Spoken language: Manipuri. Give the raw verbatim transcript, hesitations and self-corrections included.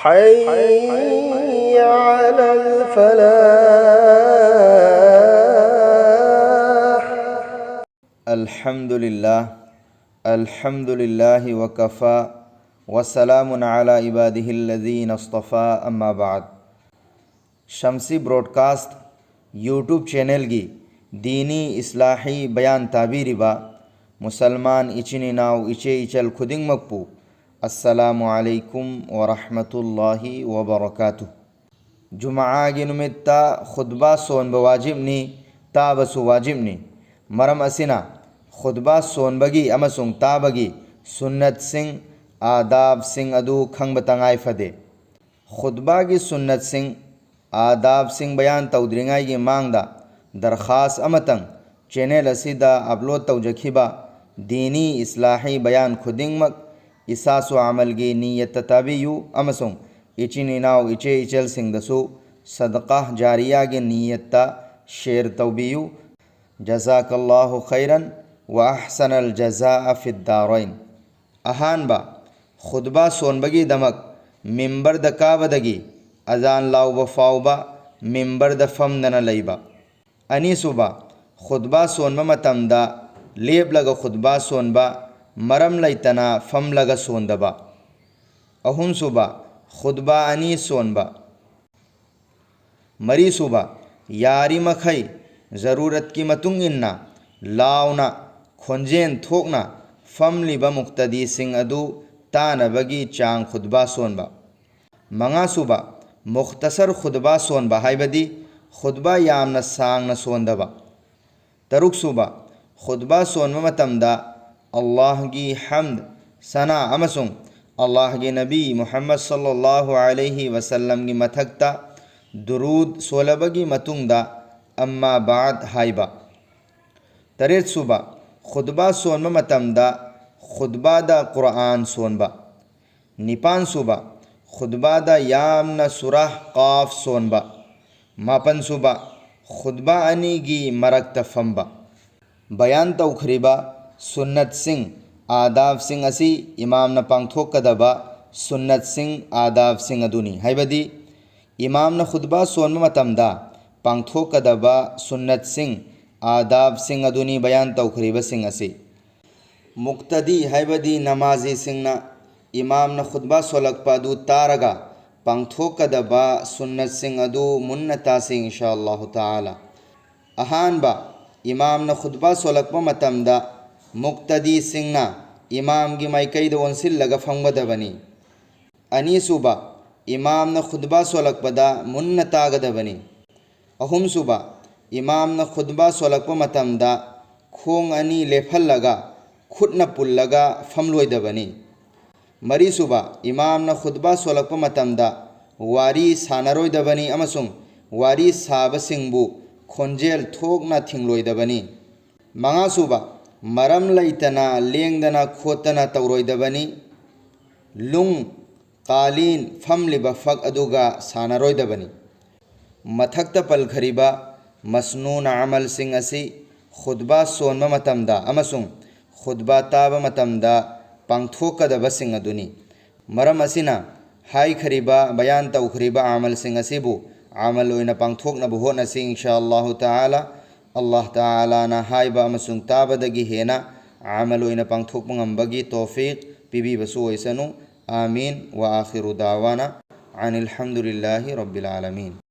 حي على الفلاح. الحمد لله. الحمد لله وكفى. وسلام على عباده الذين اصطفى. أما بعد. Shamsi Broadcast YouTube channel ꯒꯤ ꯗꯤꯅꯤ ꯏꯁꯂꯥꯍꯤ ꯕꯌꯥꯟ ꯇꯥꯕꯤꯔꯤꯕ ꯃꯨꯁꯜꯃꯥꯟ ꯏꯆꯤꯟ ꯏꯅꯥꯎ ꯏꯆꯦ ꯏꯆꯜ ꯈꯨꯗꯤꯡꯃꯛꯄꯨ ꯑꯁꯁꯂꯥꯃꯨ ꯑꯂꯩꯀꯨꯝ ꯋꯔꯍꯃꯇꯨꯜꯂꯥꯍꯤ ꯋꯕꯔꯀꯥꯇꯨ꯫ ꯖꯨꯃꯥꯒꯤ ꯅꯨꯃꯤꯠꯇ ꯈꯨꯠꯕꯥ ꯁꯣꯟꯕ ꯋꯥꯖꯤꯕꯅꯤ, ꯇꯥꯕꯁꯨ ꯋꯥꯖꯤꯕꯅꯤ꯫ ꯃꯔꯝ ꯑꯁꯤꯅ ꯈꯨꯠꯕꯥ ꯁꯣꯟꯕꯒꯤ ꯑꯃꯁꯨꯡ ꯇꯥꯕꯒꯤ ꯁꯨꯟꯅꯠꯁꯤꯡ, ꯑꯥꯗꯥꯕꯁꯤꯡ ꯑꯗꯨ ꯈꯪꯕ ꯇꯉꯥꯏ ꯐꯗꯦ꯫ ꯈꯨꯠꯕꯥꯒꯤ ꯁꯨꯟꯅꯠꯁꯤꯡ, ꯑꯥꯗꯥꯕꯁꯤꯡ ꯕꯌꯥꯟ ꯇꯧꯗ꯭ꯔꯤꯉꯩꯒꯤ ꯃꯥꯡꯗ ꯗꯔꯈꯥꯁ ꯑꯃꯇꯪ, channel ꯑꯁꯤꯗ upload ꯇꯧꯖꯈꯤꯕ ꯗꯤꯅꯤ ꯏꯁꯂꯥꯍꯤ ꯕꯌꯥꯟ ꯈꯨꯗꯤꯡꯃꯛ ꯏꯁꯥꯁꯨ ꯑꯃꯜꯒꯤ ꯅꯤꯌꯠꯇ ꯇꯥꯕꯤꯌꯨ ꯑꯃꯁꯨꯡ ꯏꯆꯤꯟ ꯏꯅꯥꯎ ꯏꯆꯦ ꯏꯆꯜꯁꯤꯡꯗꯁꯨ ꯁꯗꯀꯥ ꯖꯥꯔꯤꯌꯥꯒꯤ ꯅꯤꯌꯠꯇ share ꯇꯧꯕꯤꯌꯨ꯫ ꯖꯖꯥꯀꯜꯂꯥꯍꯨ ꯈꯩꯔꯟ ꯋ ꯑꯍꯁꯅꯜ ꯖꯖꯥ ꯐꯤꯗ ꯗꯥꯔꯩꯟ꯫ ꯑꯍꯥꯟꯕ, ꯈꯨꯠꯕꯥ ꯁꯣꯟꯕꯒꯤꯗꯃꯛ ꯃꯤꯝꯕꯔꯗ ꯀꯥꯕꯗꯒꯤ ꯑꯖꯥꯟ ꯂꯥꯎꯕ ꯐꯥꯎꯕ ꯃꯤꯝꯕꯔꯗ ꯐꯝꯗꯅ ꯂꯩꯕ꯫ ꯑꯅꯤꯁꯨꯕ, ꯈꯨꯠꯕꯥ ꯁꯣꯟꯕ ꯃꯇꯝꯗ ꯂꯦꯞꯂꯒ ꯈꯨꯠꯕꯥ ꯁꯣꯟꯕ, ꯃꯔꯝ ꯂꯩꯇꯅ ꯐꯝꯂꯒ ꯁꯣꯟꯗꯕ꯫ ꯑꯍꯨꯝꯁꯨꯕ, ꯈꯨꯠꯕꯥ ꯑꯅꯤ ꯁꯣꯟꯕ꯫ ꯃꯔꯤꯁꯨꯕ, ꯌꯥꯔꯤꯃꯈꯩ ꯖꯔꯨꯔꯠꯀꯤ ꯃꯇꯨꯡ ꯏꯟꯅ ꯂꯥꯎꯅ, ꯈꯣꯟꯖꯦꯜ ꯊꯣꯛꯅ ꯐꯝꯂꯤꯕ ꯃꯨꯛꯇꯗꯤꯁꯤꯡ ꯑꯗꯨ ꯇꯥꯅꯕꯒꯤ ꯆꯥꯡ ꯈꯨꯠꯕꯥ ꯁꯣꯟꯕ꯫ ꯃꯉꯥꯁꯨꯕ, ꯃꯨꯈꯇꯁꯔ ꯈꯨꯠꯕꯥ ꯁꯣꯟꯕ, ꯍꯥꯏꯕꯗꯤ ꯈꯨꯠꯕꯥ ꯌꯥꯝꯅ ꯁꯥꯡꯅ ꯁꯣꯟꯗꯕ꯫ ꯇꯔꯨꯛꯁꯨꯕ, ꯈꯨꯠꯕꯥ ꯁꯣꯟꯕ ꯃꯇꯝꯗ ꯑꯜꯂꯥꯍꯒꯤ ꯍꯝꯗ, ꯁꯅꯥ ꯑꯃꯁꯨꯡ ꯑꯜꯂꯥꯍꯒꯤ ꯅꯕꯤ ꯃꯨꯍꯝꯃꯗ ꯁꯜꯂꯜꯂꯥꯍꯨ ꯑꯂꯩꯍꯤ ꯋꯁꯜꯂꯝꯒꯤ ꯃꯊꯛꯇ ꯗꯨꯔꯨꯗ ꯁꯣꯜꯂꯕꯒꯤ ꯃꯇꯨꯡꯗ ꯑꯝꯃꯥ ꯕꯥꯗ ꯍꯥꯏꯕ꯫ ꯇꯔꯦꯠꯁꯨꯕ, ꯈꯨꯠꯕꯥ ꯁꯣꯟꯕ ꯃꯇꯝꯗ ꯈꯨꯠꯕꯥꯗ ꯀꯨꯔꯑꯥꯟ ꯁꯣꯟꯕ꯫ ꯅꯤꯄꯥꯟꯁꯨꯕ, ꯈꯨꯠꯕꯥꯗ ꯌꯥꯝꯅ ꯁꯨꯔꯥꯍ ꯀꯥꯐ ꯁꯣꯟꯕ꯫ ꯃꯥꯄꯟꯁꯨꯕ, ꯈꯨꯠꯕꯥ ꯑꯅꯤꯒꯤ ꯃꯔꯛꯇ ꯐꯝꯕ꯫ ꯕꯌꯥꯟ ꯇꯧꯈ꯭ꯔꯤꯕ ꯁꯨꯟꯅꯠꯁꯤꯡ, ꯑꯥꯗꯥꯕꯁꯤꯡ ꯑꯁꯤ ꯏꯃꯥꯝꯅ ꯄꯥꯡꯊꯣꯛꯀꯗꯕ ꯁꯨꯟꯅꯠꯁꯤꯡ, ꯑꯥꯗꯥꯕꯁꯤꯡ ꯑꯗꯨꯅꯤ꯫ ꯍꯥꯏꯕꯗꯤ ꯏꯃꯥꯝꯅ ꯈꯨꯠꯕꯥ ꯁꯣꯟꯕ ꯃꯇꯝꯗ ꯄꯥꯡꯊꯣꯛꯀꯗꯕ ꯁꯨꯟꯅꯠꯁꯤꯡ, ꯑꯥꯗꯥꯕꯁꯤꯡ ꯑꯗꯨꯅꯤ ꯕꯌꯥꯟ ꯇꯧꯈ꯭ꯔꯤꯕꯁꯤꯡ ꯑꯁꯤ꯫ ꯃꯨꯛꯇꯗꯤ ꯍꯥꯏꯕꯗꯤ ꯅꯃꯥꯖꯤꯁꯤꯡꯅ ꯏꯃꯥꯝꯅ ꯈꯨꯠꯕꯥ ꯁꯣꯜꯂꯛꯄ ꯑꯗꯨ ꯇꯥꯔꯒ ꯄꯥꯡꯊꯣꯛꯀꯗꯕ ꯁꯨꯟꯅꯠꯁꯤꯡ ꯑꯗꯨ ꯃꯨꯟꯅ ꯇꯥꯁꯤ ꯏꯟꯁꯥ ꯑꯜꯂꯥꯍꯨ ꯇꯥꯂꯥ꯫ ꯑꯍꯥꯟꯕ, ꯏꯃꯥꯝꯅ ꯈꯨꯠꯕꯥ ꯁꯣꯜꯂꯛꯄ ꯃꯇꯝꯗ ꯃꯨꯛꯇꯗꯤꯁꯤꯡꯅ ꯏꯃꯥꯝꯒꯤ ꯃꯥꯏꯀꯩꯗ ꯑꯣꯟꯁꯤꯜꯂꯒ ꯐꯝꯒꯗꯕꯅꯤ꯫ ꯑꯅꯤꯁꯨꯕ, ꯏꯃꯥꯝꯅ ꯈꯨꯠꯕꯥ ꯁꯣꯜꯂꯛꯄꯗ ꯃꯨꯟꯅ ꯇꯥꯒꯗꯕꯅꯤ꯫ ꯑꯍꯨꯝꯁꯨꯕ, ꯏꯃꯥꯝꯅ ꯈꯨꯠꯕꯥ ꯁꯣꯜꯂꯛꯄ ꯃꯇꯝꯗ ꯈꯣꯡ ꯑꯅꯤ ꯂꯦꯞꯍꯜꯂꯒ ꯈꯨꯠꯅ ꯄꯨꯜꯂꯒ ꯐꯝꯂꯣꯏꯗꯕꯅꯤ꯫ ꯃꯔꯤꯁꯨꯕ, ꯏꯃꯥꯝꯅ ꯈꯨꯠꯕꯥ ꯁꯣꯜꯂꯛꯄ ꯃꯇꯝꯗ ꯋꯥꯔꯤ ꯁꯥꯟꯅꯔꯣꯏꯗꯕꯅꯤ ꯑꯃꯁꯨꯡ ꯋꯥꯔꯤ ꯁꯥꯕꯁꯤꯡꯕꯨ ꯈꯣꯟꯖꯦꯜ ꯊꯣꯛꯅ ꯊꯤꯡꯂꯣꯏꯗꯕꯅꯤ꯫ ꯃꯉꯥꯁꯨꯕ, ꯃꯔꯝ ꯂꯩꯇꯅ ꯂꯦꯡꯗꯅ ꯈꯣꯠꯇꯅ ꯇꯧꯔꯣꯏꯗꯕꯅꯤ꯫ ꯂꯨꯡ, ꯀꯥꯂꯤꯟ, ꯐꯝꯂꯤꯕ ꯐꯛ ꯑꯗꯨꯒ ꯁꯥꯟꯅꯔꯣꯏꯗꯕꯅꯤ꯫ ꯃꯊꯛꯇ ꯄꯜꯈ꯭ꯔꯤꯕ ꯃꯁꯅꯨꯅ ꯑꯃꯜꯁꯤꯡ ꯑꯁꯤ ꯈꯨꯠꯕꯥ ꯁꯣꯟꯕ ꯃꯇꯝꯗ ꯑꯃꯁꯨꯡ ꯈꯨꯠꯕꯥ ꯇꯥꯕ ꯃꯇꯝꯗ ꯄꯥꯡꯊꯣꯛꯀꯗꯕꯁꯤꯡ ꯑꯗꯨꯅꯤ꯫ ꯃꯔꯝ ꯑꯁꯤꯅ, ꯍꯥꯏꯈ꯭ꯔꯤꯕ, ꯕꯌꯥꯟ ꯇꯧꯈ꯭ꯔꯤꯕ ꯑꯃꯜꯁꯤꯡ ꯑꯁꯤꯕꯨ ꯑꯃꯜ ꯑꯣꯏꯅ ꯄꯥꯡꯊꯣꯛꯅꯕ ꯍꯣꯠꯅꯁꯤ ꯏꯟꯁꯥ ꯑꯜꯂꯥꯍꯨ ꯇꯥꯂꯥ꯫ ꯑꯜꯂꯥꯍ ꯇꯥꯂꯥꯅ ꯍꯥꯏꯕ ꯑꯃꯁꯨꯡ ꯇꯥꯕꯗꯒꯤ ꯍꯦꯟꯅ ꯑꯃꯜ ꯑꯣꯏꯅ ꯄꯥꯡꯊꯣꯛꯄ ꯉꯝꯕꯒꯤ ꯇꯧꯐꯤꯛ ꯄꯤꯕꯤꯕꯁꯨ ꯑꯣꯏꯁꯅꯨ꯫ آمين. وآخر دعوانا أن الحمد لله رب العالمين.